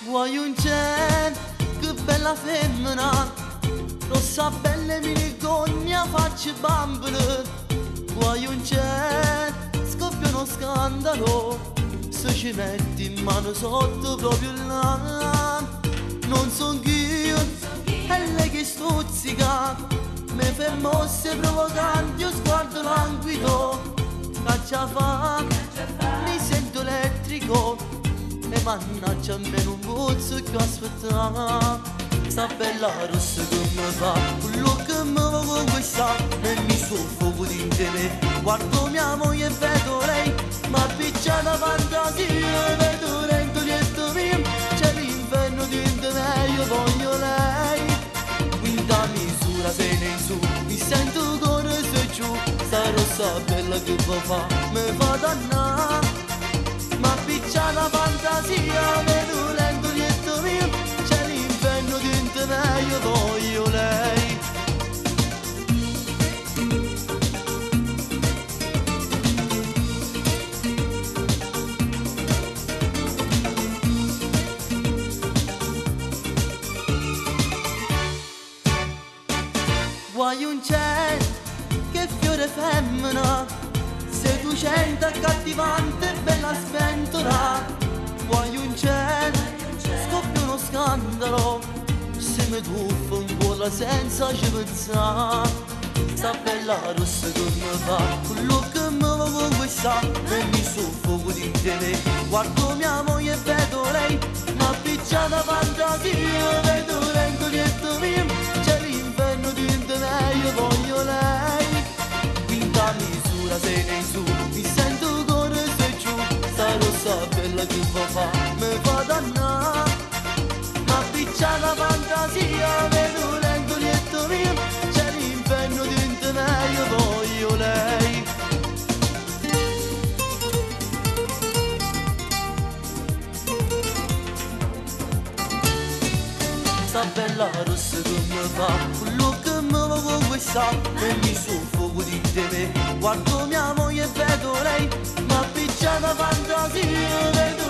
Guagliuncè, che bella femmina, rossa bella minigogna, faccia bambole. Guagliuncè, scoppia uno scandalo, se ci metti in mano sotto proprio là. Non son io, è lei che stuzzica, mi fermo se provocante, io sguardo languido, caccia fa, mi sento elettrico, e mannaggia a me non posso più aspettare. Sta bella rossa che mi fa, quello che mi va con questa, e mi soffoco di me. Guardo mia moglie e vedo lei, ma appiccia la fantasia, vedo dentro dietro mio, c'è l'inferno dentro me, io voglio lei. Quinta misura se ne in su, mi sento cuore se giù, sta rossa bella che mi fa, mi fa dannare. Ma appiccia la fantasia, vedo lento dietro mio, c'è l'inferno dentro me, io voglio lei. Guagliuncè, che fiore femmina, seducente, accattivante, bella sventola. Guagliuncè, scoppia uno scandalo, se mi tuffo in cuore senza ci pensare. Sta bella rossa che mi fa, quello che mi va con questa, e mi soffoco di te. Guardo mia moglie e vedo lei, ma appiccia la fantasia, vedo lento dietro mio, c'è l'inferno dentro me, io voglio lei. Quinta misura se ne in su, mi sento cuore se giù, sta rossa bella che mi fa, mi fa dannare. Ma appiccia la fantasia, vedo lento dietro mio, c'è l'inferno dentro me, io voglio lei. Sta bella rossa che mi fa, quello che mi va con questa, e mi soffoco di te. Guardo mia moglie e vedo lei, ma appiccia la fantasia, vedo